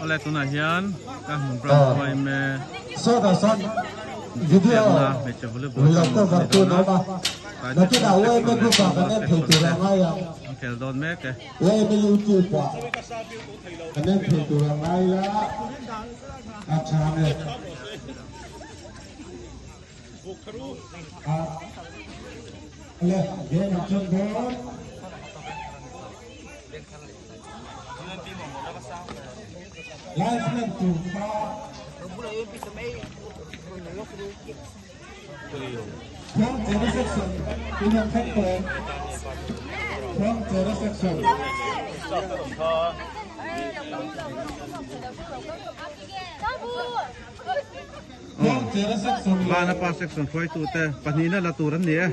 Awle tunah hian ka hmun branch yma Sawtah sawn video pekna hmeichhe volleyball lo kan cover hmu tu dawn an a awm a, tlai te nakinah chu yma section leh group ah tlangval kan en thei section tur te a ngai ang. an khel dawn mek e. Yma youtube ah kan en thei tur a ngai la, a tha nge. A le game an ṭan dawn. Live lan tur kha Khuangchera section in an thleng tawh em? Khuangchera section. Khuangchera section leh. Vanapa section hruaitute pahnihna la tur an ni e.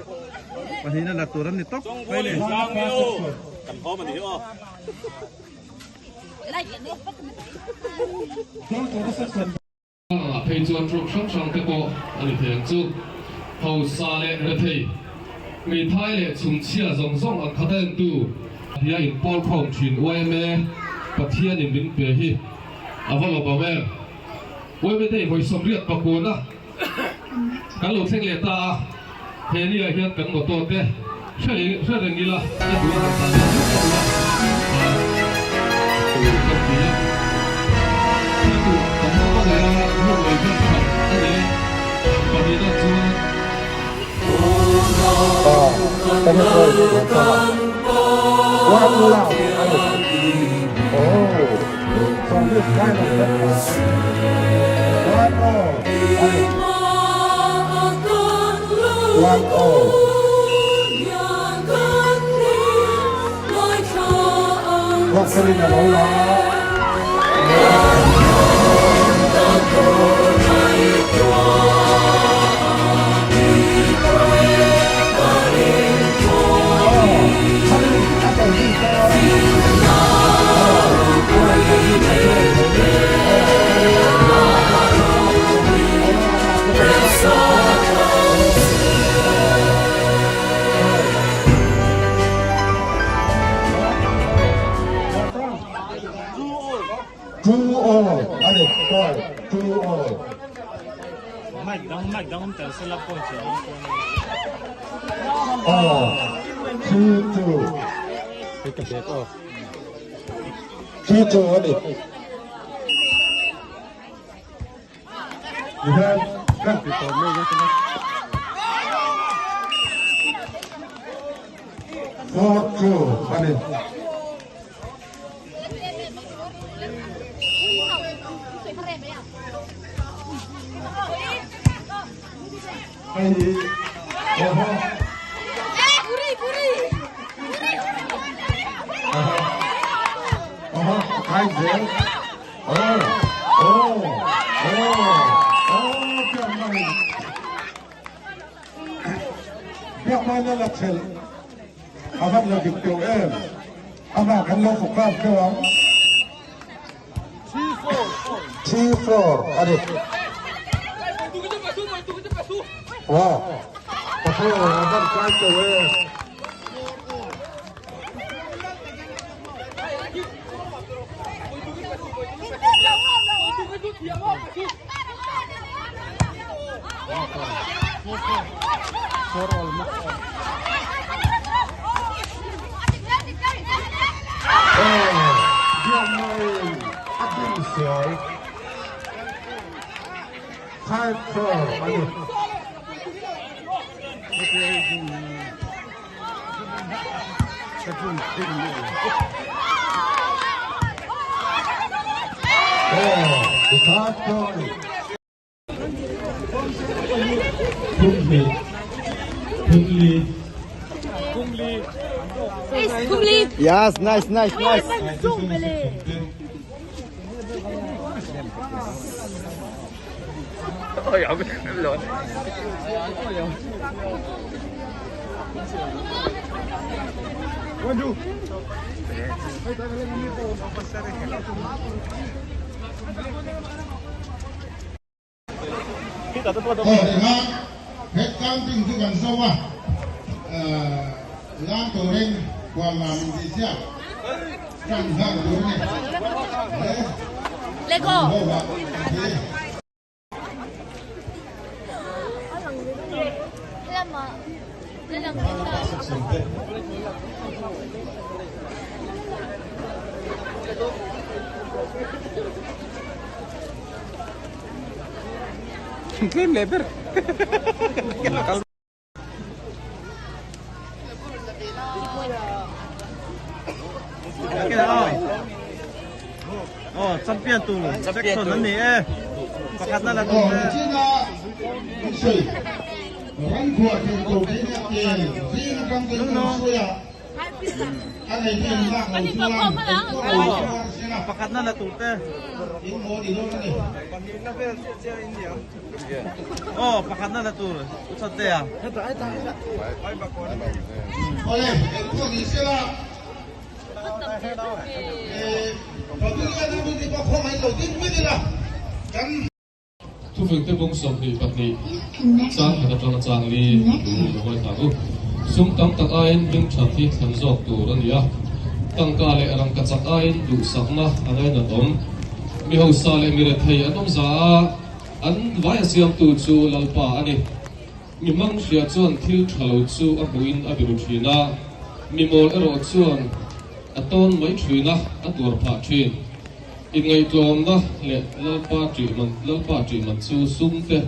Pahnihna la tur an ni tawp mai ni. Vanapa section. Khuangchera section. Ah phei chuan troop hrang hrang te pawh a ni thei ang chu. Hausa leh rethei, hmeithai leh chhumchhia zawng zawng ang khat a entu tia inpawl khawm thin yma Pathianin min pe hi a va lawm em. Yma te vawi 89 a kan lo thleng leh ta a, he ni ah hian kan motto te hre hre reng ila ka duh a han tan leh zeuh zeuh ila ah kan ti a, thil duh tam a nei a, lungawi hman that a nei a, pahnihna chuan. Two all a ni score two all. Aw 3 2 3 2 a ni. Tihian kan ti tawh mek a 4 2 a ni. Hei hi awhaw awhaw a kai zel aw aw aw aw pian mai biak mai la la thelh a van la dik teuh em. Amah kan lo fawk deuh ang. 3-4 a ni. Aw, Paho a van kai teuh e. Biakmaiin a din sual 5-4 a ni. Yes, nice, nice, nice. Aw ringa head counting chu kan zo a, lam turin khualnam intihsiak tan nghal tur a ni. Lego. Tlem leh ber. Oh, champion tu Jackson an ni e. Pakhat na la tu e. Pakhat na la tu te. Aw pakhat na la tur u chawt te a. Thufing te bung 22 chang khat atanga chang li thu lo ngaithla u. Sum tam tak aiin hming that hi thlan zawk tur a ni a, tangka leh rangka chak aiin duhsakna a ngainat awm. Mi hausa leh mi rethei an awm za a, an vai a siamtu chu Lalpa a ni. Mi hmang hria chuan thil tha lo chu a hmuhin a biru thin a, mi mawl erawh chuan a tawn mai thin a, a tuar phah thin. Inngaihtlawmna leh Lalpa ṭih man Lalpa ṭih man chu sum te,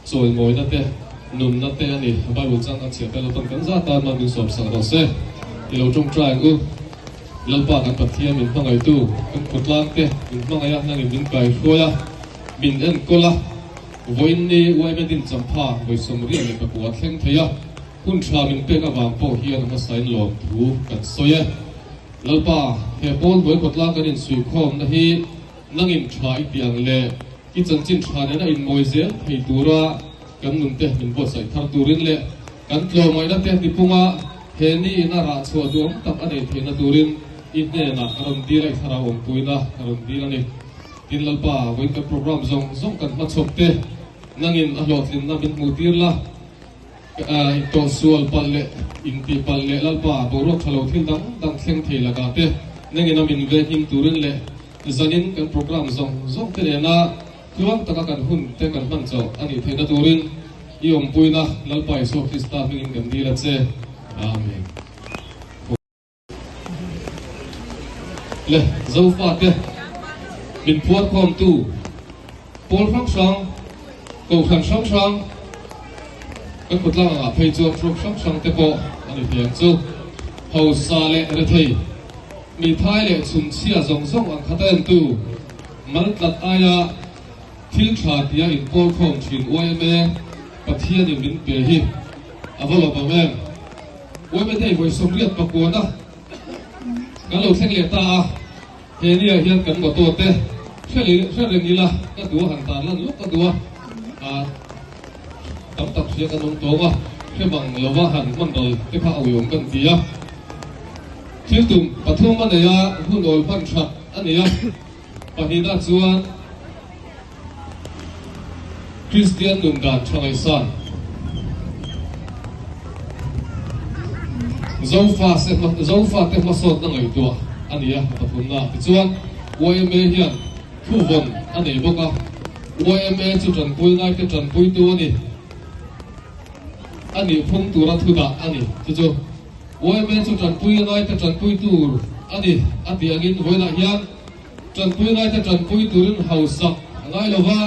chawimawina te, nunna te a ni. Bible chang kan chhiah tel atan kan zat a, man min sawmsak rawh se. I lo ṭawngṭai ang u. Lalpa kan Pathian min hmangaihtu, kan khawtlang te min hmangaih a, nangin min kaihruai a, min enkawl a, vawiin ni yma din champha vawi sawmriat leh pakua thleng thei a, hun tha min pek avang pawh hian a hmasain lawmthu kan sawi e. Lalpa, he pawl hnuai khawtlang kan insuihkhawmna hi nangin tha i piang leh i chanchin tha nena inmawi zel thei tura kan nunte min buatsaih thar turin leh kan tlawmngaihna te tipunga he ni ina rah chhuah duhawm tak a nei theihna turin i hnenah a rawn dil a, i thlarau awmpuina a rawn dil a ni. Tin Lalpa, vawiin kan program zawng zawng kan hmachhawp te nangin a hlawhtlinna min hmuh tir la, intawhsual palh leh intih palh leh Lalpa boruak tha lo thil dang dang thleng thei lakah te nangin a min ve him turin leh zanin kan program zawng zawng te nena Tluang taka kan hun te kan hman chauh a nih theihna turin i awmpuina Lalpa Isua Krista hmingin kan dil a che. Amen. Le Zofate min phuarkhawmtu pawl hrang hrang, kohhran hrang hrang, kan khawtlang angah phei chuan hruak hrang hrang te pawh a ni thei ang chu. Hausa leh rethei, mithai leh chhumchhia zawng zawng ang khat a entu, Mal tlat aia thil tha tia inkawl khawm thin yma Pathianin min pe hi a va lawm ang em? Yma te vawi 88 na kan lo thleng leh ta a, he nia hian kan motto te hre reng ila ka duh a han tan lan lawk ka duh a, tam tak hria kan awm tawng a, hre bang lova han hman ral te kha a uiawm kan ti a. Thil tum pathum a nei a, hun awl hman that a ni a. Pahnihna chuan Kristian nun dan tha ngaihsan Zofa se Zofa te hmasawtna ngaihtuah a ni a, pathumna. Tichuan yma hian thuvawn a nei bawk a, yma chu tanpui ngaite tanpuitu a ni. A nih phung tura thu dah a ni. Chu chu yma chu tanpui ngaite tanpui tur a ni a tih angin vawiinah hian tanpui ngaite tanpui turin hausak a ngai lo va,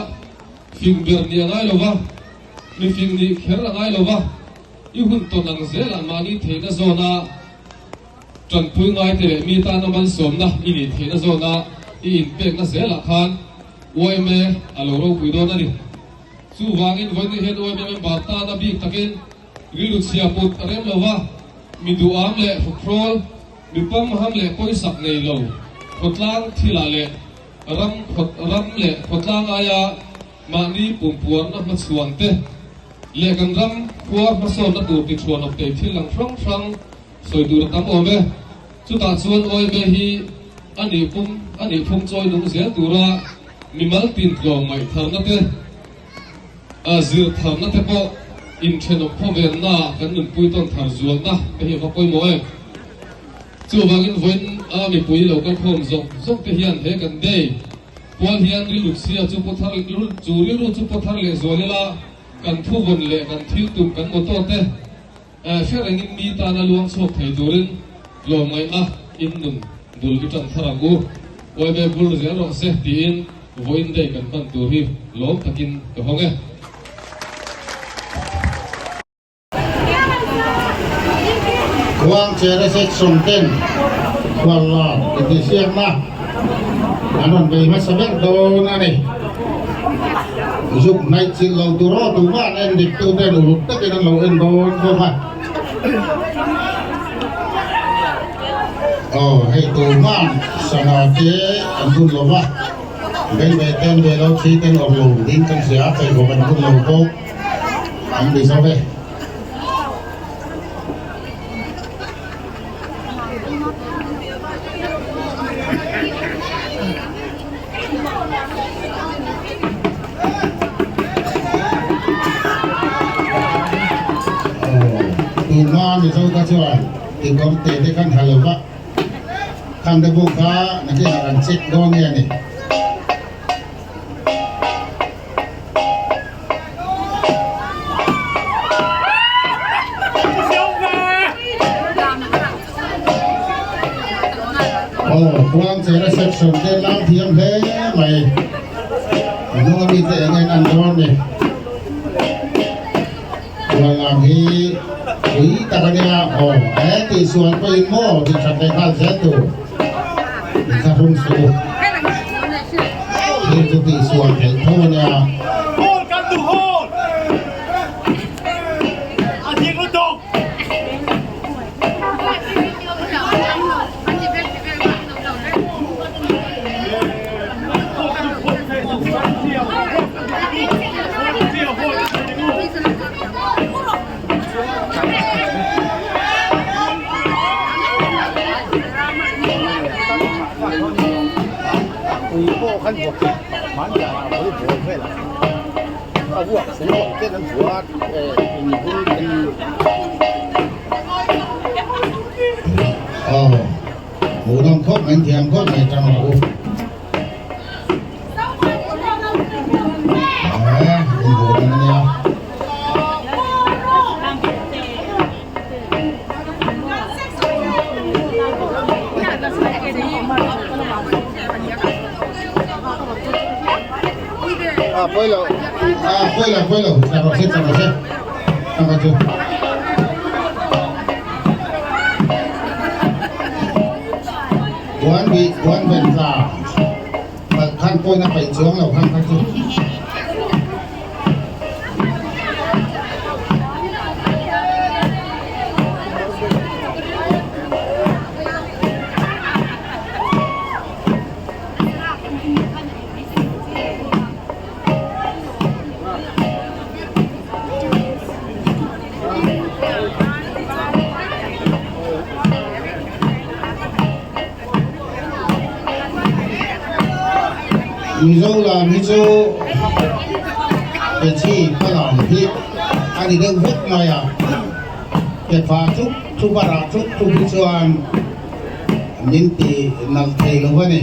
fing ber nih a ngai lo va, mi fing nih kher a ngai lo va, i hun tawn ang zelah mahni theihna zawna tanpui ngaite leh mi tana malsawmna i nih theihna zawna i inpekna zelah khan yma a lo ropui dawn a ni. Chuvangin vawiin hian yma member tana bik takin rilru chhia put a rem lo va, mi duham leh hrukhrawl, mi pamham leh pawisak nei lo, khawtlang thilah leh ram ram leh khawtlang aia mahni pumpuarna hmachhuan te leh kan ram khua hmasawnna tur tithuan awp thei thil ang hrang hrang sawi tur a tam awm e. Chutah chuan yma hi a nih pum a nih phung chawi nung zel tura mimal tin tlawm ngaih tharna te, a zir tharna te pawh inthenawm khawvelna kan nunpui tawn thar zualna te hi a va pawimawh em. Chuvangin vawiin a mipui lo kal khawm zawng zawng te hian he kan day. Pual hian rilru chhia chu pu thar chu rilru chu pu thar leh zual ila kan thuvawn leh kan thil tum kan motto te hre rengin mi tana luang chhuak thei turin tlawmngaihna in nun bul i tan thar ang u. Uaime bul zel rawh se tiin vawiin day kan hman tur hi lawm takin ka hawng e. Khuangchera section ten khuallam intihsiakna an rawn bei hmasa ber dawn a ni. Zuk hnaih chilh lo tur aw tumah an en dik tu ten uluk takin an lo en dawn bawk a. Aw hei tumah sana te an bun lo va, vei ve ten ve lo thi ten awm lo ding kan hria a, pheikhawk an bun lo bawk. An ti zo ve. Tuna Mizo ka chuan tikawr te te khan ha lo va, khan te pawh kha nakinah kan check dawn nge a ni. Aw Khuangchera section te lam thiam hle mai hnung ami te eng eng an dawn ni Khual lam hi pui tak ania aw he tihsual pawhin maw tih that leh nghal zel tur inthlahrung suh u. Thil chu tihsual theih tho a nia. Aw hmuhnawm khawp mai thiam khawp mai tang rawh u. Eee inhmuhnawm a nia. À, quay lậu. À, quay lậu, quay lậu. Chào bà sếp, chào bà sếp. Chào bà chú. Quán bị, quán vẹn già. Khăn tôi nó phải xuống lậu khăn khăn chú. Mizo lam hi chu Pechi pa lam hi a ni deuh vek mai a, Pepa chuk chuk a rah chuk chuk hi chuan min ti nalh thei lo a ni.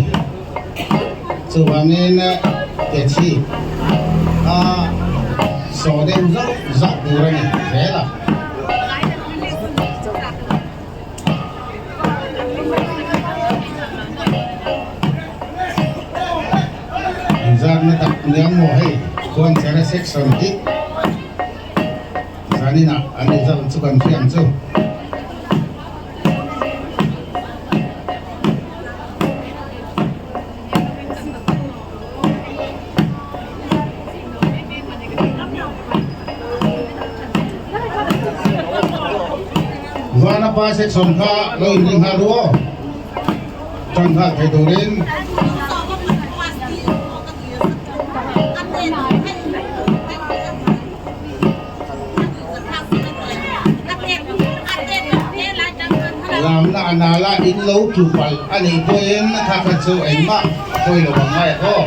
Chuvangin Pechi a saw deuh zauh zauh tur a ni zel a. Inzarna tak nia maw hei chuan Chera section hi zaninah an result chu kan hriam chu. Vana pa section kha lo inring nghal ru aw tan nghal thei turin. Lamna a nal a in lo tlu palh a nih pawhin kha kha chu engmah hawi lo ang ngai aw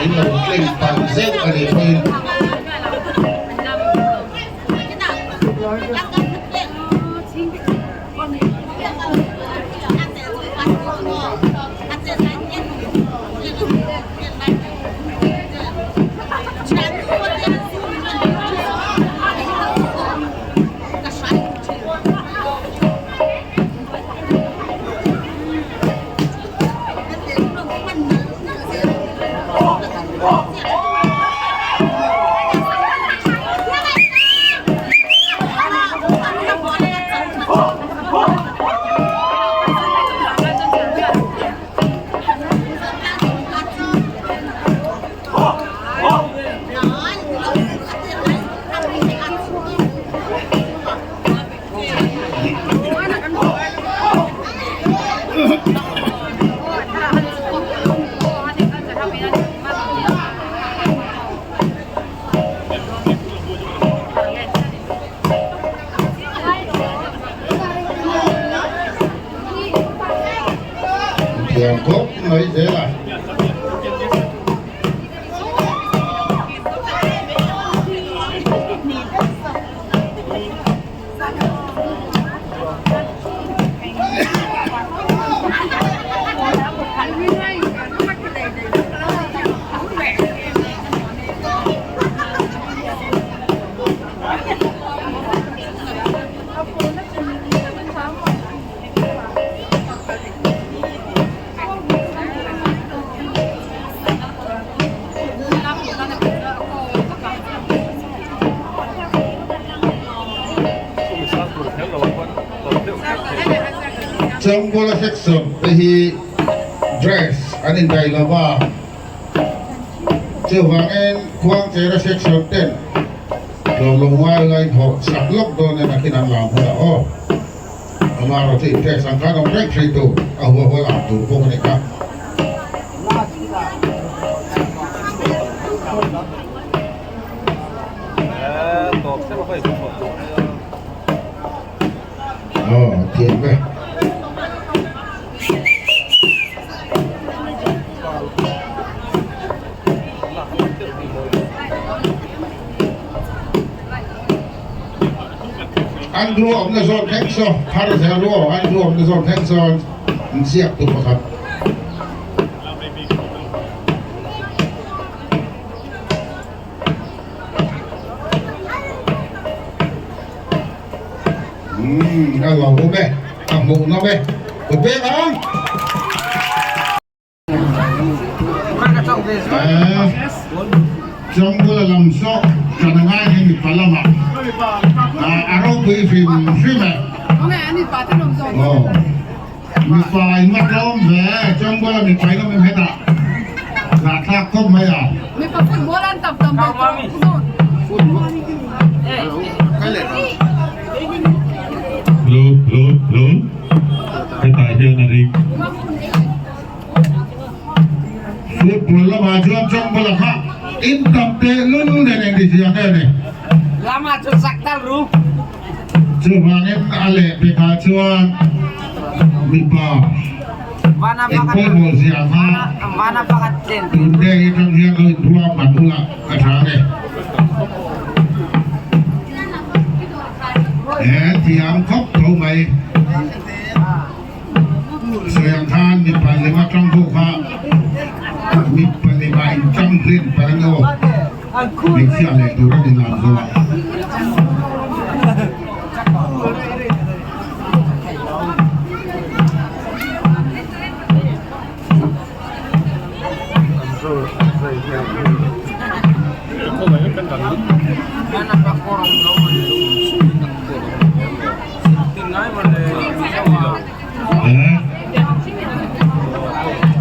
in lo tleng palh zeuh a nih pawhin. Thiam khawp mai zel a. Chawngkawla section te hi dress an indaih lo va, chuvangin Khuangchera section ten tlawm lo ngai lai thawh chak lawk dawn en a khin an lam hunah aw. Amaherawh chu inpek sang khan awm reng thin tur a hua hua lam tur bawk a ni kha. Aw thiam e. An ru awmna zawn thleng saw thar zel ru aw an ru awmna zawn thleng sawn an ziak tu pakhat. Umm a lo awm e a hmuh nawm e kut pek ang. Chawngkula lam saw kan a ngai hi mipa lamah a ropui hrim hrim e. Aw mipa in va tlawm ve Chawngkula mipa in awm em hetah zahthlak khawp mai a. Hello hello hello hetah hian a ring. Football lamah chuan Chawngkawla kha in tam teh lul nen eng ti ziak e ni. Lama chu chak tal ru. Chuvangin a leh pekah chuan mipa in pawimawh zia kha tun te atang hian lo inruam man ula a tha a ni. He thiam khawp tho mai. Sawi ang khan mipa lema tang ho kha mipa lema in tang hlen palh ang aw hmeichhia leh tur a ni lam zo a.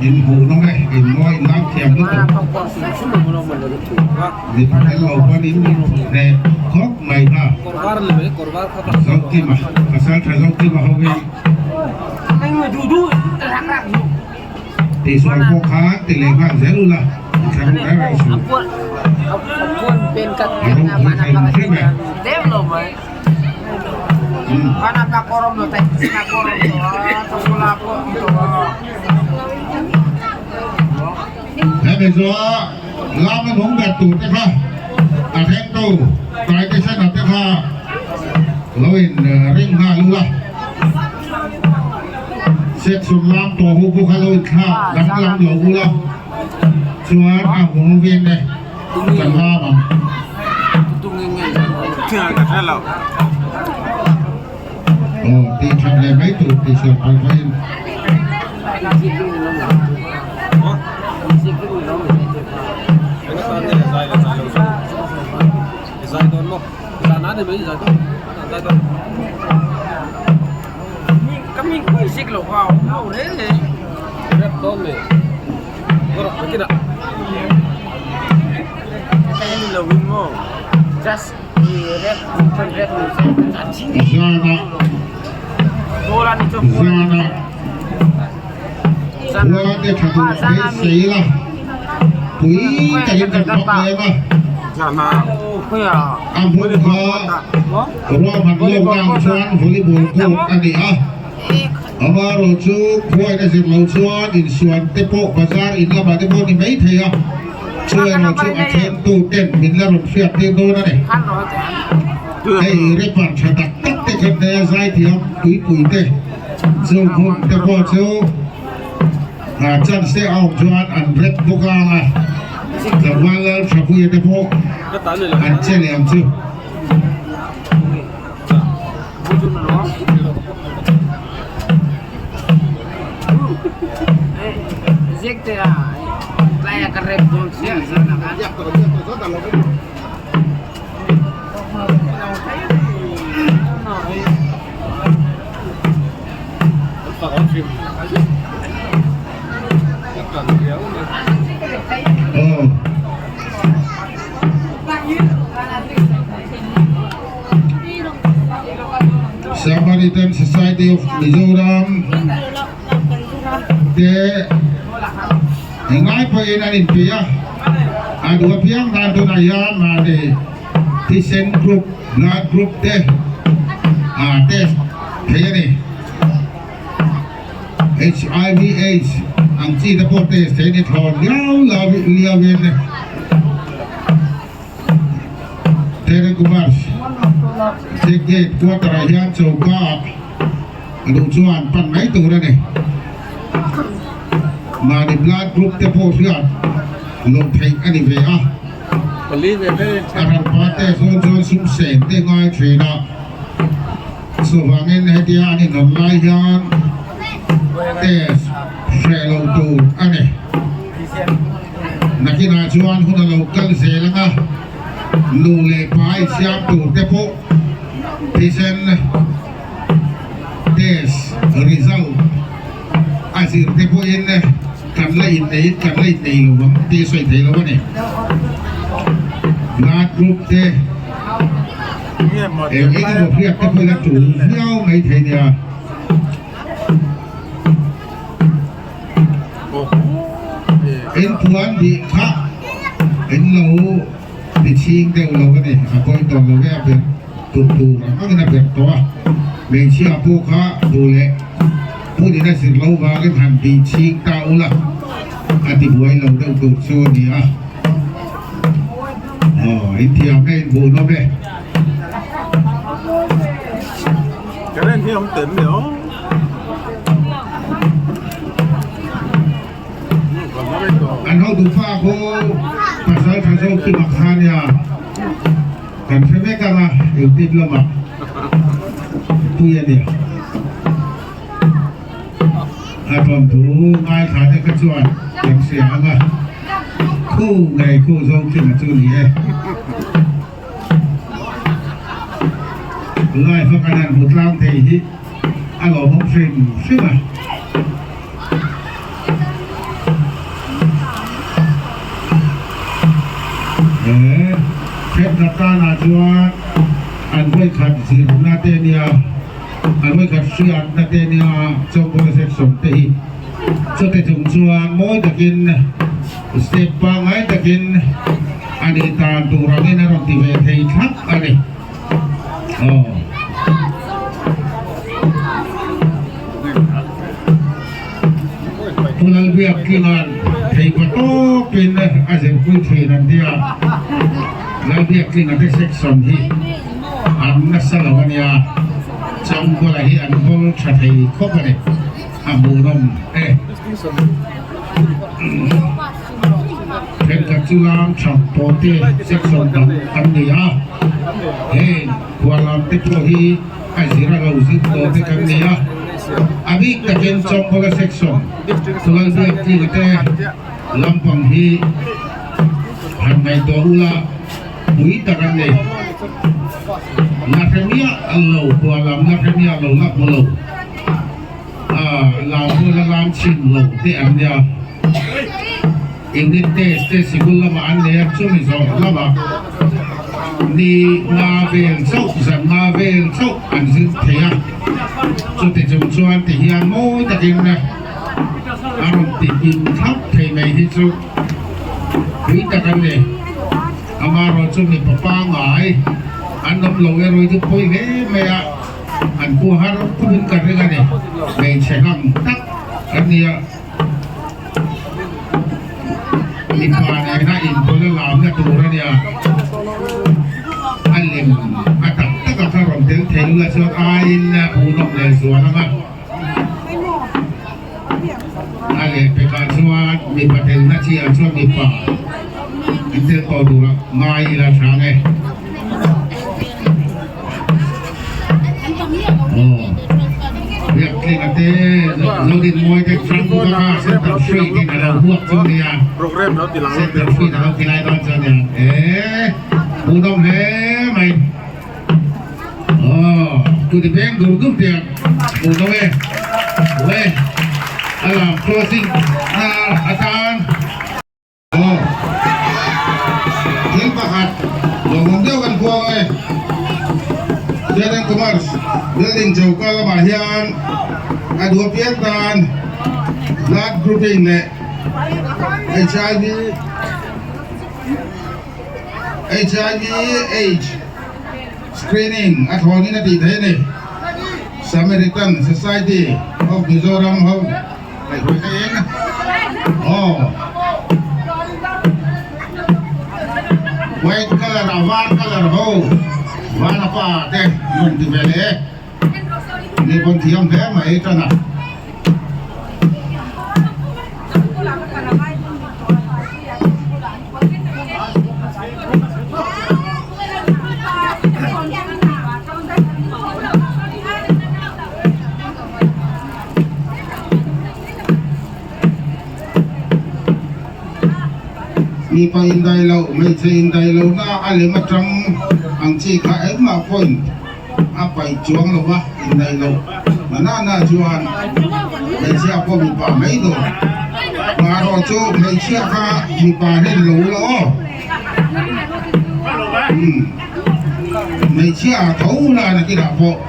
In hmuh nawm e, in mawi in lam thiam lutuk. Mi pakhat lo pawn in hneh khawp mai kha. Zokima, pasal tha Zokima ho hi tihsual pawh kha ti leh nghal zel ula, in thla ru reng reng suh. A ropui thei hrim e. Hemi chu lama nung ber tur te kha a thleng tu Taitesena te kha lo in ring nghal ula section lam tawh ho pawh kha lo in thlak danglam lo ula. chuan a hmuhnawm e kan lam ang. Aw tih that leh mai tur tih sual palh pawhin. Zana zana khua te tha tur beisei la pui takin kan bawk lem a a hmun kha ruahman lawk ang chuan volleyball court a ni a amaherawh chu khuain a zir loh chuan insuan te pawh bazar in lamah te pawh a ni maithei a chu erawh chu a then tu ten min la rawn hriat tir dawn a ni. Hei rapper tha tak tak te khan nei a zaithiam puipui te chu hmun te pawh chu chance te a awm chuan an rap bawk ang a, tlangval lal Thapuia te pawh an che leh ang chu. Samaritan Society of Mizoram te englai pawhin an inpui a, a duh apiang dan tunah hian mahni thisen group blood group te ah test thei a ni. Hiv aids ang chi te pawh test thei a ni thlawn liau liau liauin Terekumar Check Gate quarter ah hian choka ah a duh chuan pan mai tur a ni. Mahni blood group te pawh hriat loh theih a ni ve a. A hranpa test dawn chuan sum sen te ngai thin a. Chuvangin hetia an inawm lai hian test hreh lo tur a ni. Nakinah chuan hun a lo kal zel ang a, nu leh pa insiam tur te pawh thisen test result a zir te pawhin kan la inneiin kan la innei lo ang tih a sawi thei lo a ni. Blood group te. Eng eng emaw hriat te pawhin a tul viau mai thei nia. In puan bih kha in lo ti chhing deuh lo a ni, a pawi tawh lo e, a ber tur tur ang angin a ber tawh a, hmeichhia pawh kha duh leh hmunin a zir lo vangin han bih chhing ta ula a ti buai lo deuh tur chu a ni a. Aw in thiam e in hmuh nawm e. Current hi awm tel le aw. An hotu pa khu pasal tha zawk chu mak kha nia kan hre vek ang a engtin lamah pui a nia. A thawnthu ngaithla te kha chuan kan hria ang a, khu ngei khu zawng thin a chu ni e. Live a kan han hmu tlang thei hi a lawmawm hrim hrim a. He thenkhat tanah chuan an vawikhat zirna te nia. A vawikhat hriatna te nia chawngkawl section te hi chawte chung chuan mawi takin step pangngai takin a nih tan tur angin a rawn ti ve thei thlap a ni. Aw. Pu Lalbiakkinga'n theipa tawpin a zirpui thin an tia Lalbiakkinga te section hi an nasa lo a nia, Changkawla hi an hawl tha thei khawp a ni, a hmuhnawm e. Thenkhat chu lam tha tawh te section dang an ni a, heng khualam te pawh hi a zir a lo zir tawh te kan ni a, a bik takin Chawngkawla section Thulalbiak tlinga te lampang hi han ngaihtuah ula pui tak an ni. La hre miah lo, khualam la hre miah lo, la hmu lo. Lam pawh la lam chhin lo te an nia. Unit test te sikul lamah an nei a, chumi zawh lamah ni nga vel chauh, zan nga vel chauh an zir thei a. Chuti chung chuan ti hian mawi takin a rawn ti hlim thlap thei mai hi chu pui tak an ni. Amaherawhchu mipa pangngai an awm lo erawh hi chu pawi hle mai a. An pu har khawpin ka ring a ni, hmeichhe hlang tak an ni a, mipa nena inpawlh a lamna tur a nia, a lem a tak tak a kha rawn tel thei ula chuan aiin a hmuhnawm leh zual ang a, a lehpekah chuan mipa telna chi ah chuan mipa an tel tawh tur a ngai ila tha nge. Biaktlinga te Zodinmawi te Trambuka kha center free tin a lo huak chu nia center free a lo ti lai dawn chu ania e hmuhnawm hle mai aw tu ti peng dur dur te hmuhnawm e we a lam closing na atan. Aw, thil pakhat lawmawm deuh kan khuang e. Trade and Commerce building choka lamah hian a duh apiang tan blood grouping leh HIV HIV AIDS screening a thlawnin a tih theih a ni. Samaritan Society of Mizoram ho. White colour a var colour ho vana pa te rawn ti ve leh e ni pawn thiam hle mai tan a. Mipa indai loh, hmeichhe indai lohna a lem atang ang chi kha engmah pawhin a paih chuang lo va, indai loh na na na chuan hmeichhia pawh mipa mai dawn. Marawh chu hmeichhia kha mipa hlen lo ula aw. Hmeichhia tho la nakinah pawh.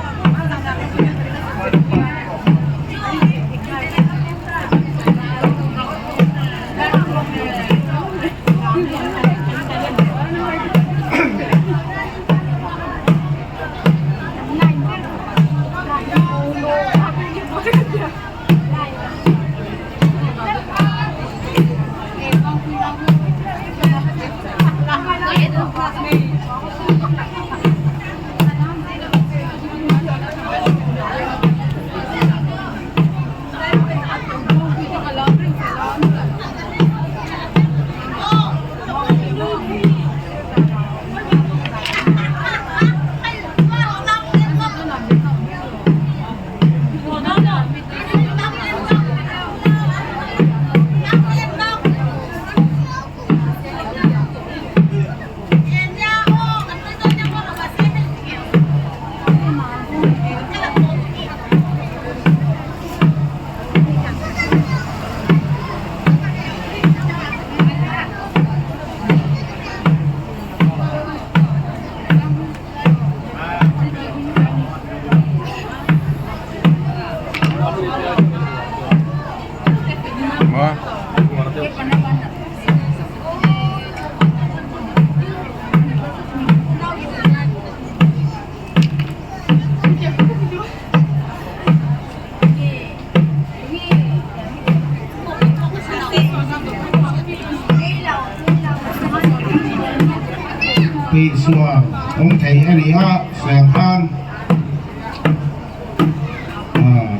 Tihsual awm thei a ni a, sawi khan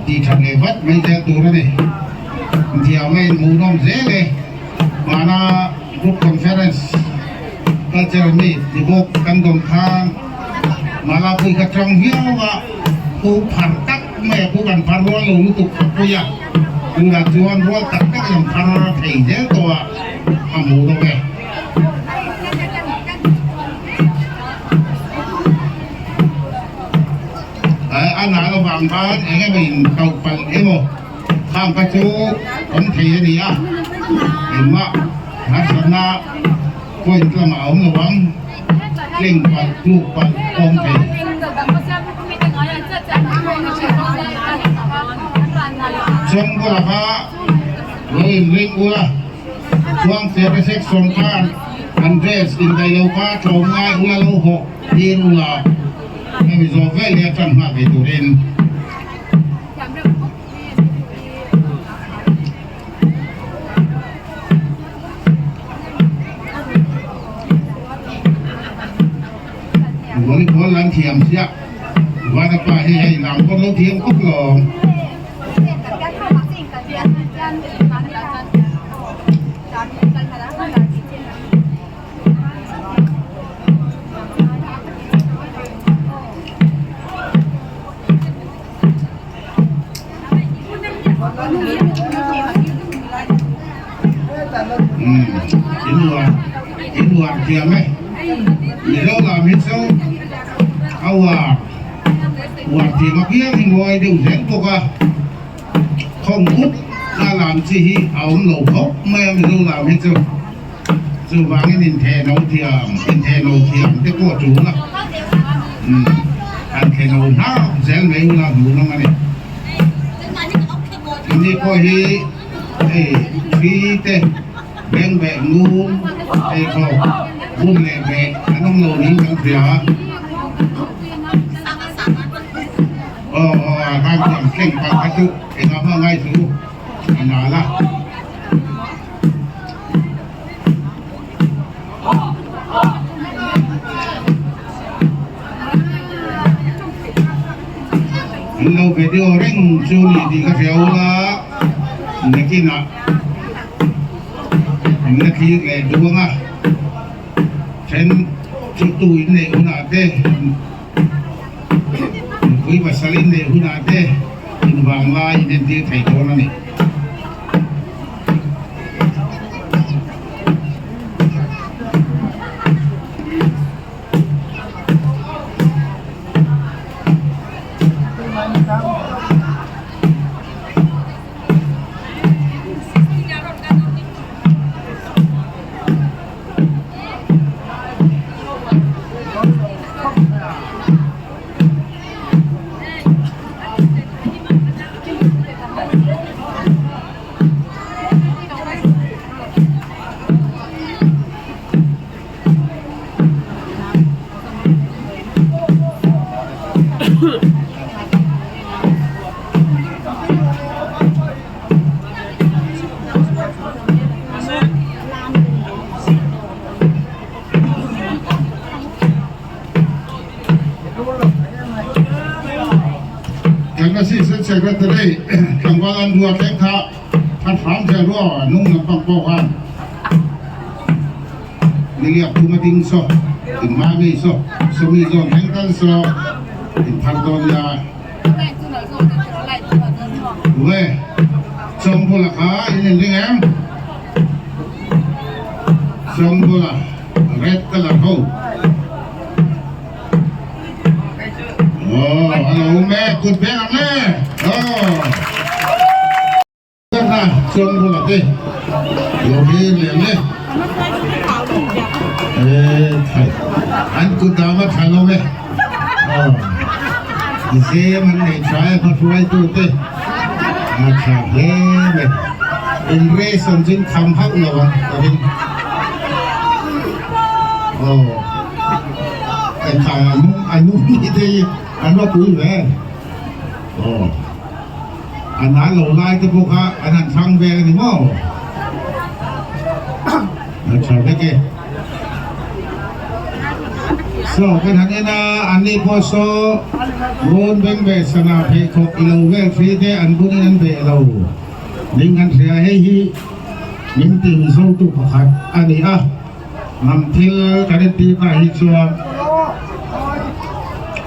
tih that leh vat mai zel tur a ni. Inthiam a inhmuhnawm zel e. Mahna group conference. Dance Culture Meet ni bawk kan dawn khan Malapui ka tang viau a, pu phar tak mai a, pu kan phar rual lo lutuk ka pui a, tunah chuan rual tak tak in an phar thei zel tawh a, a hmuh nawm e. A nal avang khan eng emaw in tauh palh emaw khang kha chu awm thei a ni a, engmah harsatna point lamah a awm lo ang, tleng palh tluk palh awm thei. Chawngkawla kha lo inring ula, Chuangfepa section khan an dress indaih lo kha tlawm ngai ula lo hawh tir ula. Hemi zawh vel hi a tan nghak thei turin Volleyball an thiam chiah Vanapa hi hei lam pawh lo thiam khawp lo. In uar thiam e Mizo lam hi chu a uar uar thiam apiang hi ngawi deuh zel bawk a. Khawng ut a lam chi hi a awm lo khawp mai a Mizo lam hi chu chuvangin inthehno thiam inthehno thiam te pawh a tul a umm han thehno hlauh zel mai ula hmuh nawm a ni. Ani pawh hi hei thi te beng beh ngun pheikhawk bun leh beh an awm lo niin kan hria a. Aw aw a khan chuan thleng palh kha chu engah hma ngai chu a nal a. An lo video reng chu ni tih ka hria ula nakinah an la thlir leh duang a then chu tu in neih hunah te. Nupui pasal in neih hunah te invang lai in entir thei dawn a ni. Kan Assistant Secretary tlangval an ruat hlek kha that hram zel rua nung lampang pawh khan niliak thum a ding saw in hma mi saw sawmi zawn thleng tal saw in thar dawn nia Uwe Chawngkawla kha in inring em? Chawngkawla Red colour ho. Oh, hello me, kut beng ang le. Oh. Na Chawngkawla te. Lo hi lian le. Eh, thai. An kut dama thalo me. Oh. Zem an nei tha e hma tu te. A tha hle mai. In race an chin kham hauh lo ang ka ring. Aw. Cái thằng anh anh nung ni te hi an va pui ve. Aw. An an lo lai te pawh kha an han thlang vel a ni maw? A tha vek e. Saw kan han en a, an ni pawh saw rawn beng ve sana pheikhawk i lo vel thri te an bunin an beh lo ning kan hria. Hei hi min ti mizotu pakhat a ni a. Hnam thil kan entirna ah hi chuan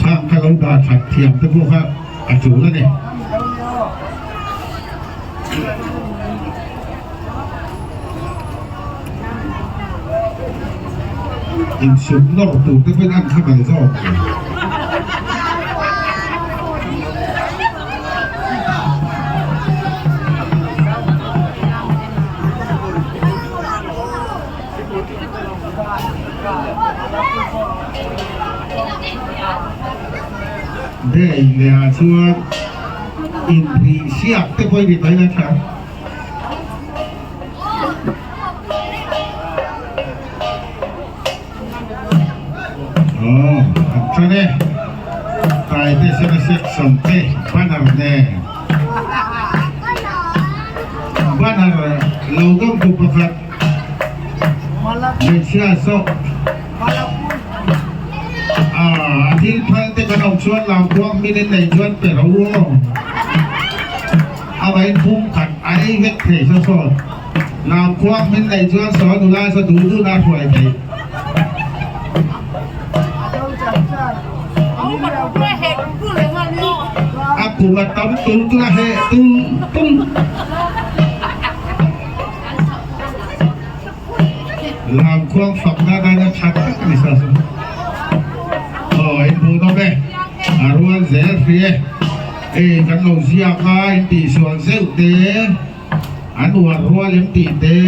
thang kha lo dah that thiam te pawh kha a tul a ni. Insum nawr tur te pawhin an kha kal zawk. Day leh ah chuan inrih siak te pawh i ni mai la tha. Aw an tan e. Taite sena section te banner nen banner lo dawng tu pakhat hmeichhia zawk ah a thil phal te kan awm chuan lamkuang min in nei chuan pe ro aw amahin pum khat a ei vek thei saw saw. Lamkhuang min neih chuan saw nula saw duh duhna a hruai theih. A kum a tam tul tul a heh tul tul. Lamkhuang fakna dan a that tak a ni sa saw. Aw in hmuh nawm e, a rual zel hri e. Hei kan lo ziak a in tihsual zeuh te. An uar rual em tih te,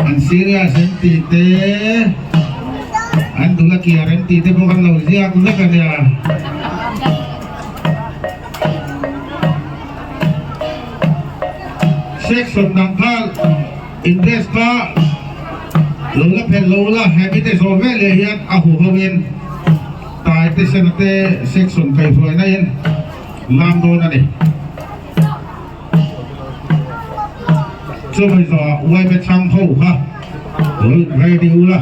an serious em tih te, an dul a kiar em tih te pawh kan lo ziak vek a nia. Section dang kha invest kha lo la phelh lo la, hemi te zawh vel leh hian a huho in taite sena te section kaihhruaina in lam dawn a ni. Chumi zawhah uaime chhang ho kha lo in ready ula.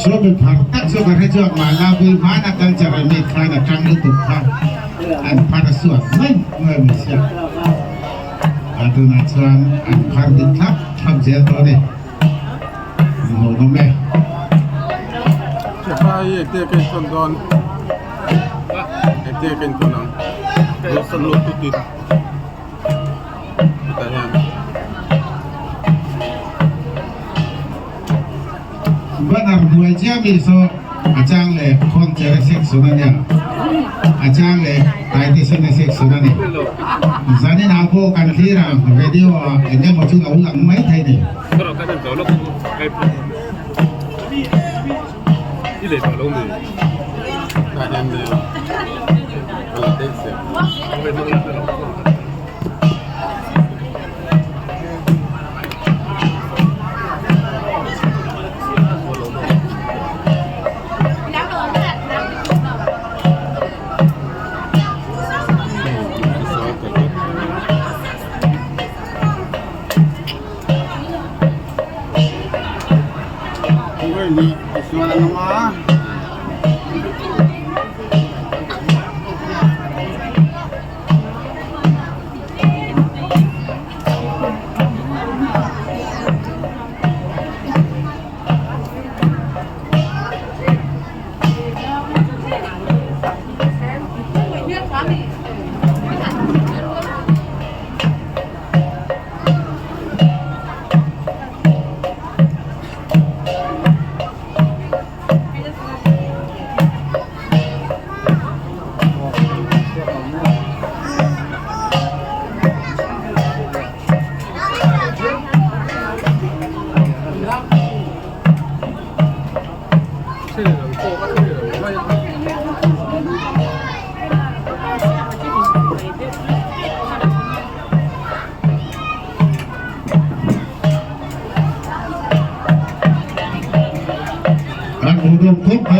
Sawmi phar tak chu ka hre chuak mahla bul hmana culture a mi khan a tang lutuk kha an phar a suat mai mai mai sia a tunah chuan an phar dik thlap thlap zel tawh a ni hmuhnawm e. Chepa hi engte ka inthawn dawn engte ka inthawn ang Wilson Lututin. Hetah hian Banner hnuai chiah mi saw a chang leh Khuangchera section a nia, a chang leh Taitesena section a ni. Zanin ah pawh kan thlir ang video ah eng emaw chu lo lang mai thei ni.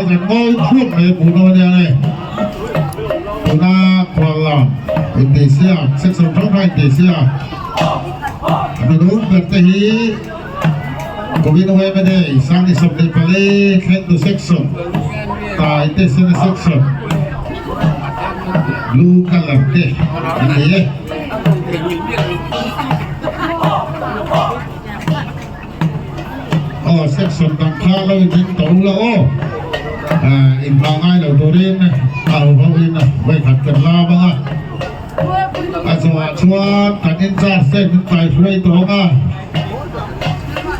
kan ngawi thuap mai hmuh nawm a nia nge. Tuna khuallam intihsiak section hrang hrang intihsiak hnathawk ber te hi Covid Awm Day 24 thleng tu section tai te sena section blue colour te an ni e. Aw section dang kha lo in ring tawh ula aw in hma ngai lo turin a ho ho in vawikhat kan la bang a a zawhah chuan kan in charge te min kai hruai tawh ang a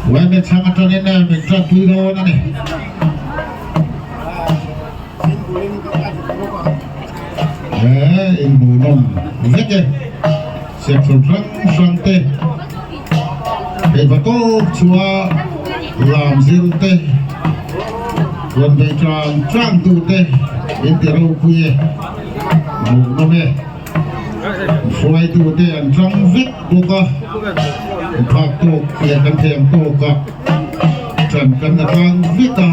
yma chhang atangin min tanpui dawn a ni. He in hmuhnawm vek e. Section hrang hrang te theihva tawp chhuah lam zir te rawn bei tang tang tu te in ti ropui e hmuhnawm e. Hruaitu te an tang vek bawk a, phak tawk leh kan thiam tawk a tan kan la tang vek a.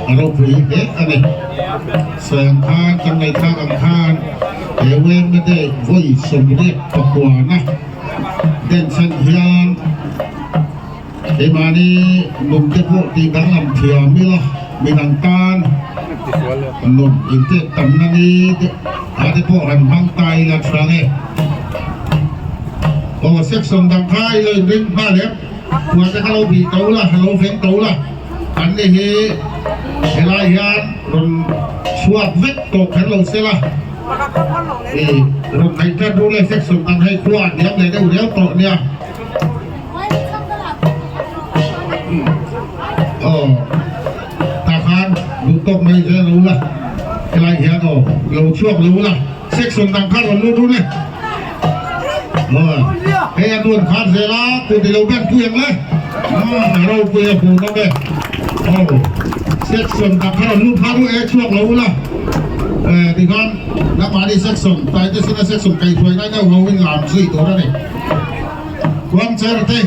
A ropui hle a ni. Sawi ang khan kan ngaihthlak ang khan he Wemna Day vawi 89 na denchhan hian keimahni nunte pawh tih danglam thiam ila midang tan nun intet tamna ni a te pawh han hmang ta ila tha nge. Aw section dang kha ilo inring nghal em? Khuate kha lo bih to la, lo veng to la. An ni hi helai hian rawn chhuak vek tawh kher lo se la, i rawn ngaih tlat ru le section dang hei khua an diam leh deuh riau tawh nia. Aw tah khan duh tawk mai zel lo la, helai hian aw lo chhuak lo la section dang kha rawn lut ru le. Aw hei a nuan khan zel a kut i lo ben pui ang le. A ropui a hmuh nawm e. Aw section dang kha rawn lut kha ru e chhuak lo ula. Eh tikhan nangmahni section taite sina section kaihhruai ngai deuh ho in lam zui tur a ni. Khuangcher te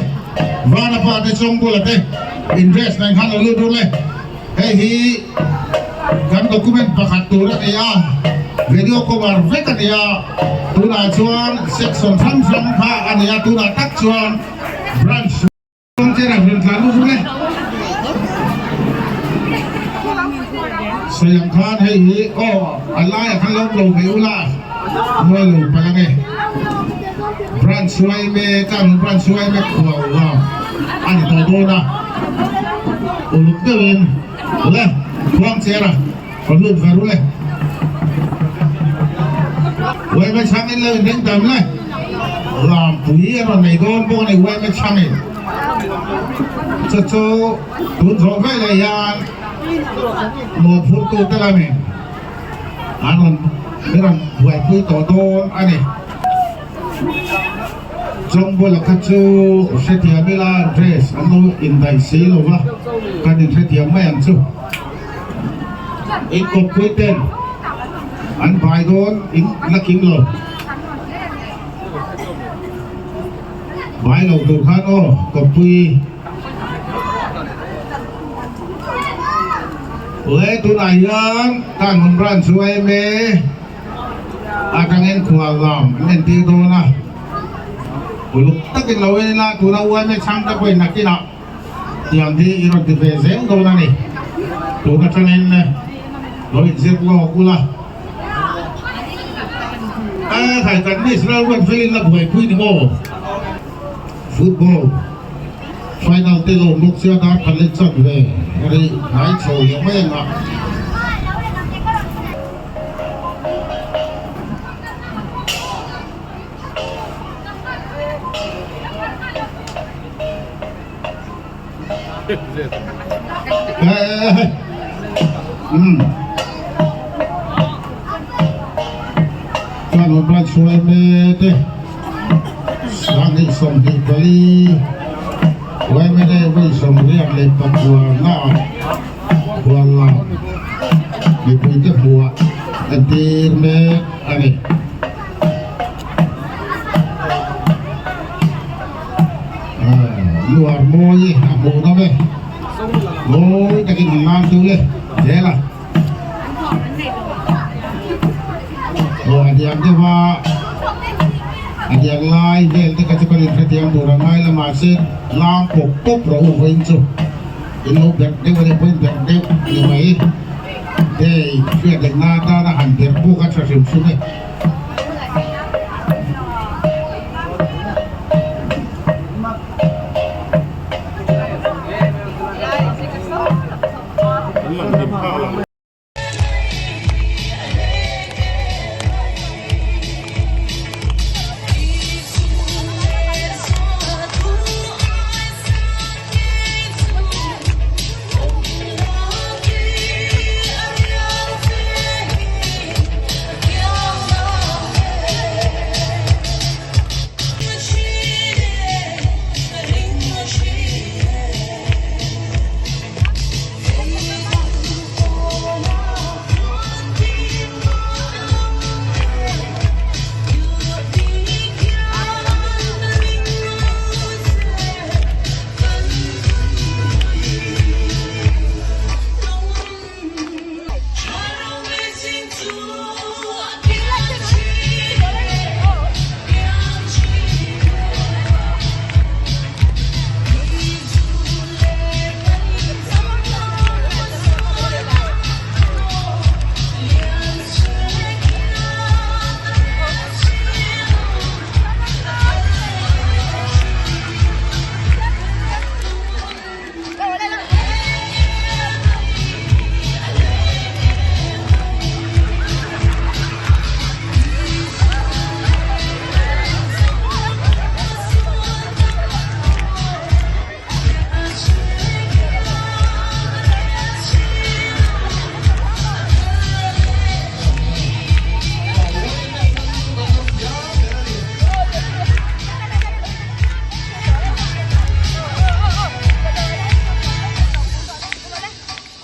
Vanapa te Chawngbula te in dress nen khan lo lut ru le. Hei hi kan document pakhat tur a ni a, video cover vek a ni a, tunah chuan section hrang hrang kha a ni a, tunah tak chuan branch chen a rawn tlan lut reng e. Sawi ang khan hei hi aw a laiah khan lo awm lo ve ula mawi lo palh ang e. Branch yma ka rawn branch yma khuau vang a ni tawh dawn a, uluk deuhin le khuang cher a rawn lut ve ru le. Yma chhangin lo inring tam le, Rampui a rawn nei dawn bawk a ni yma chhangin. Chu chu tun zawh veleh hian mawhphurhtute lamin an rawn min rawn buaipui tawh dawn a ni. Chawngbawla kha chu hrethiam ila dress an lo indaih si lo va, kan inhrethiam mai ang chu. In kawppui ten an bai dawn in la kim lo. Bai lo tur khan aw kawppui. Le tunah hian kan hun branch chu a em e. Atangin khual lam an entir dawn a, uluk takin lo en ila tuna yma chhang te pawhin nakinah tiang hi i rawn ti ve zel dawn a ni. Tun atangin lo inzir lawk ula. E khai kan Miss Lalruat felin la buaipui ni maw? Football final te lo bawk sia dar khat leh chat ve ri hnai chho leh mai ang a. Khuallam mipuite hmuah entir mek a ni. Luar mawi a hmuh nawm e. Mawi takin han lam tu le zel a. thiam deuh a, a diak lai vel te kha chu kan inhrethiam tur a ngai la mahse lam pawp pawp rawh u vawiin chu in lo berh deuh a nih pawhin berh deuh a ni mai. Hei hriat leh na atana han berh pawh kha tha hrim hrim e.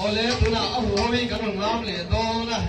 Awle tunah a huho hi kan rawn lam leh dawn a.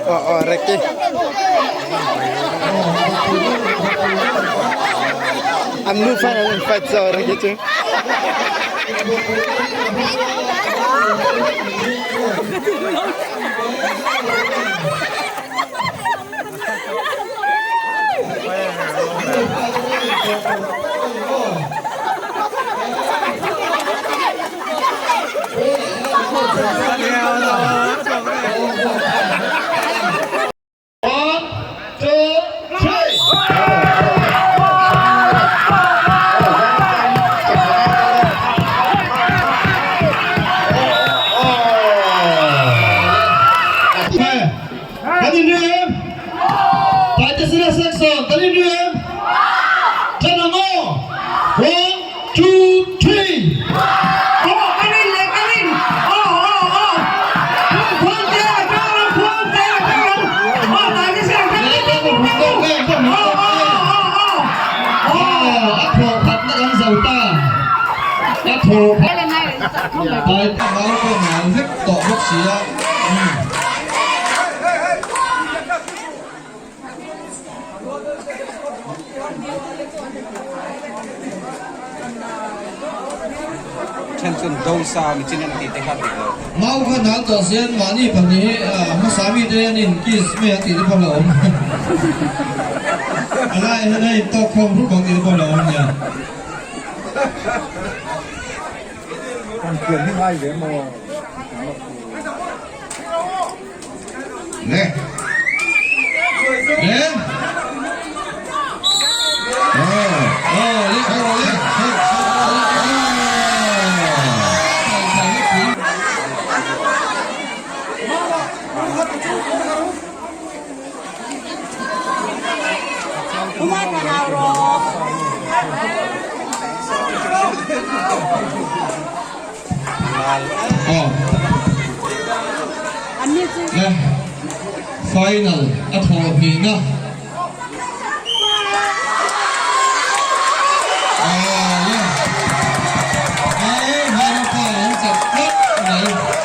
Oh, oh, Ricky. An nu fan an fight so Ricky chu. Kan inri em? Taitesena section kan inri em? Ṭan ang aw! One, two, three! Aw kan in leh kan in aw aw aw Phuan te a kal ang phuan te a kal ang aw Taitesena kan in aw aw aw aw aw a thawh khatna kan zo ta a thawh khat Taitesena pawh ngal vek tawh bawk si a. Then chuan dosa mi chin an tih te kha dik lo. Mau kha nal tawh sian mahni pahnih hi hmasa mi te an in kiss mai ang tih te pawh la awm. A lai hian a in tawk khawm rup ang tih te pawh la awm nia. Kan thiam hi ngai ve maw? Le. Le. Oh. Oh, le. Oh, le. Aw. Le final a thawh hnihna. Aw le. Ai Vanapa an chak tlat mai.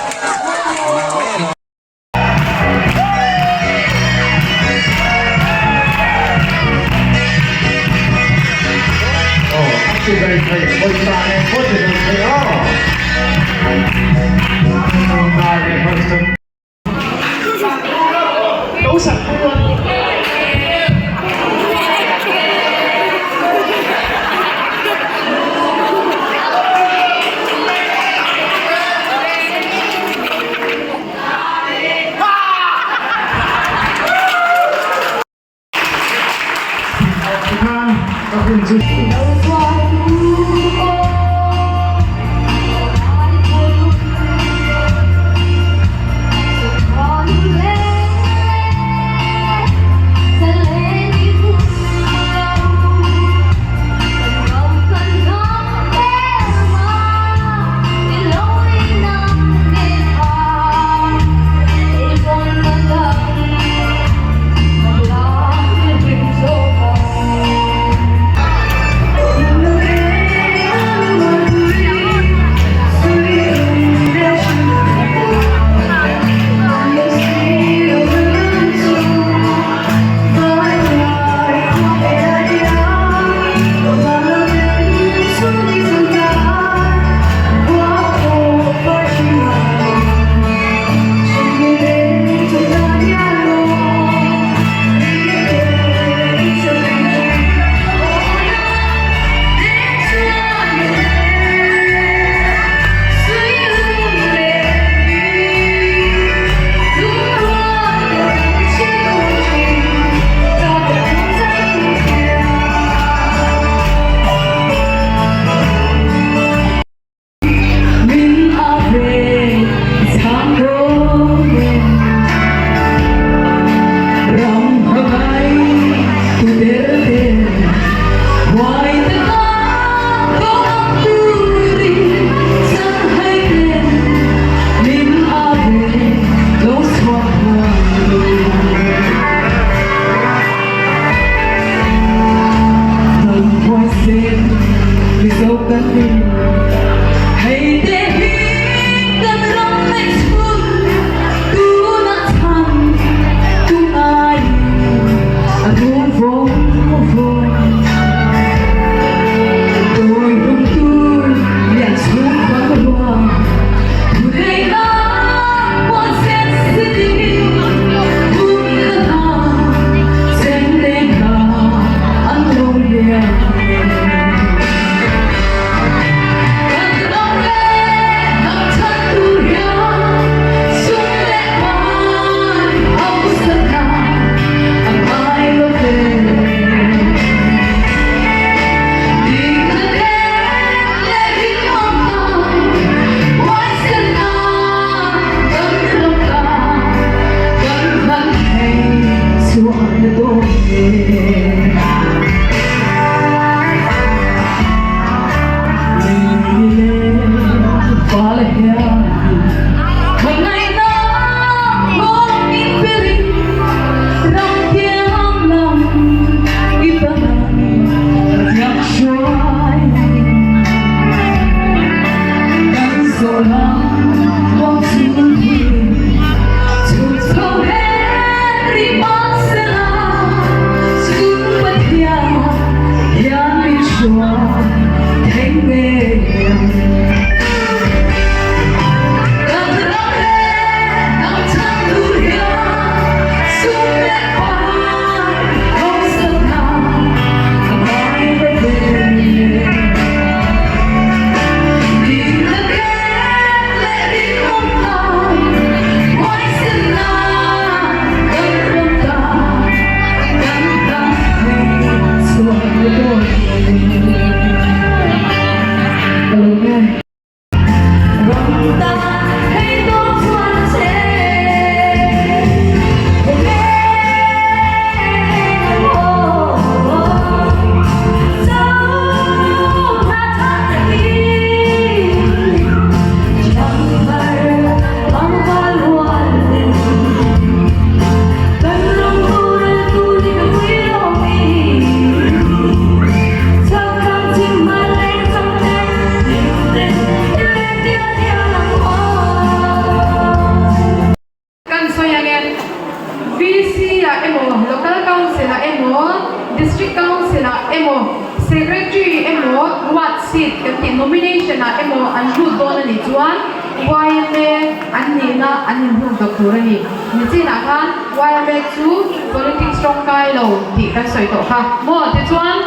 mawina an inhung dawp tur a ni. Nichinah khan YMA chu politics tawngkai lo tih kan sawi tawh kha maw? Tichuan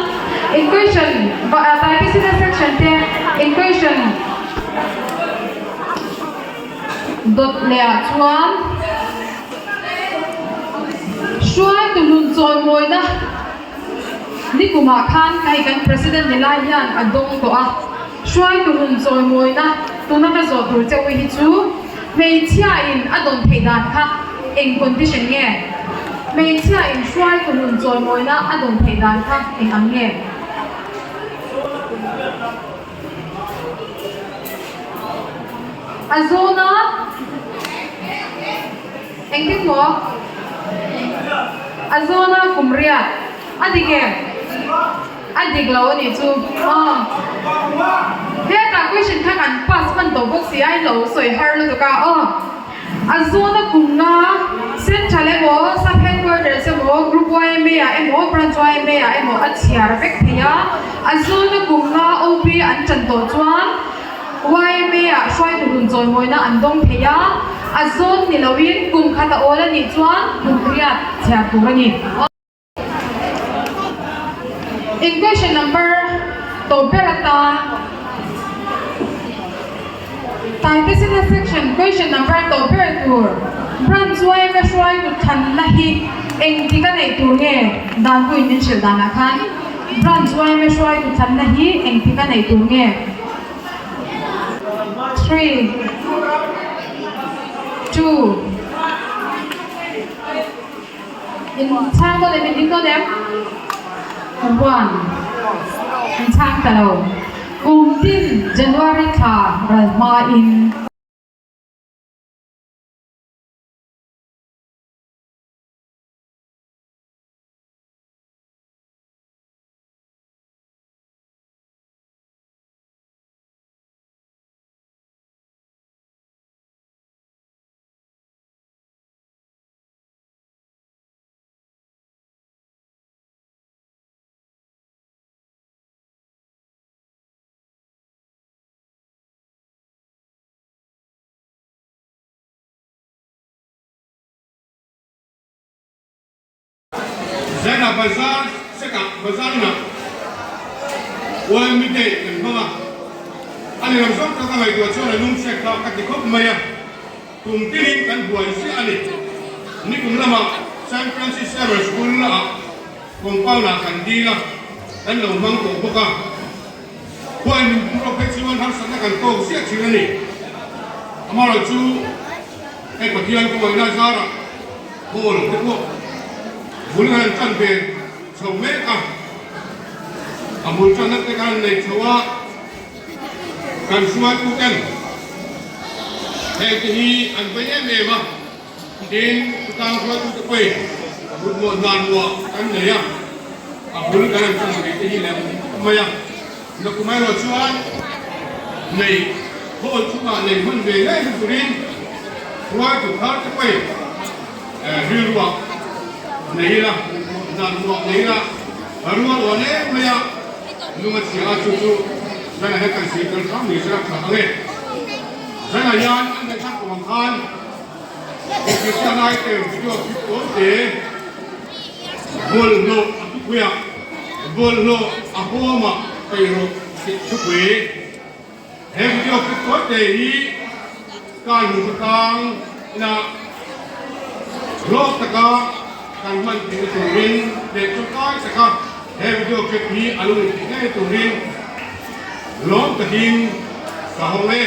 in question Taipesina section te in question dawt leh ah chuan hruaitu hlun chawimawina Nikumah khan hei kan President ni lai hian a dawng tawh a, hruaitu hun chawimawina tuna ka zawh tur che ui hi chu hmeichhia in a dawn theih dan kha eng condition nge? Hmeichhia in hruaitu hun chawimawina a dawn theih dan kha eng ang nge? A zawn a Engtin maw? A zawn a kum riat. A dik em? A dik lo a nih chu. Aw. Hetah question kha kan pass hman tawh bawk si a, in lo sawi har lutuk a. Aw. A zawn a kum nga Central emaw, Sub Headquarters emaw, Group YMA ah emaw, Branch YMA ah emaw a chhiar vek thei a. A zawn a kum nga OP an chan tawh chuan YMA ah hruaitu hun chawimawina an dawng thei a, a zawn ni loin kum khat a awl a nih chuan kum riat chhiar tur a ni. In question number tawp ber atan Taitesina section question number tawp ber tur Branch YMA hruaitu thlanna hi engtik a neih tur nge Danpuiin min hrilh danah khan Branch YMA hruaitu thlanna hi engtik a neih tur nge? 3 2 In chhang dawn em? In ding dawn em? 1 In chhang ta lo. Kum tin January thla ral hmain. Zaina bazar sekah bazar inah YMB Day kan hmang a, a ni lo zawk tak a ngaihtuah chuan a lung chhiat thlak ka ti khawp mai a, kum tinin kan buai ziah a ni. Nikum lamah Saint Francis Xavier School ah compound ah kan dil a, kan lo hmang tawh bawk a, khuai min pum rawk phei chuan harsatna kan tawk ziah thin a ni. Amaherawhchu hei Pathian kawngawihna zarah Hall te pawh bul an tan ve chho mek a, a bul tanna te khan nei chho a, kan hruaitu ten heng te hi an vei em em a, tin chutang hruaitu te pawhin mutmawh hna nuah kan nei a, a bul kan han tan ve te hi lem mai a, nakum erawh chuan nei hall chungah nei hman ve ngei na turin hruaitu thar te pawhin Rilruah nei ila, zanruah nei ila, rual awn em mai a, lung a chhia a, chu chu zanah hian kan sir tel hram ni sela tha ang e. Zanah hian an ngaihthlak tawh ang khan Kristian item video clip tawn te, bawlhhlawh a thupuiah, bawlhhlawh a hawmah peih rawh tih thupui. He video clip tawi te hi kar hnu khawtlang ina hlawk taka kan hman theihna turin leh tangkai taka he video clip hi a lo intheih ngei turin lawm takin ka hawng e.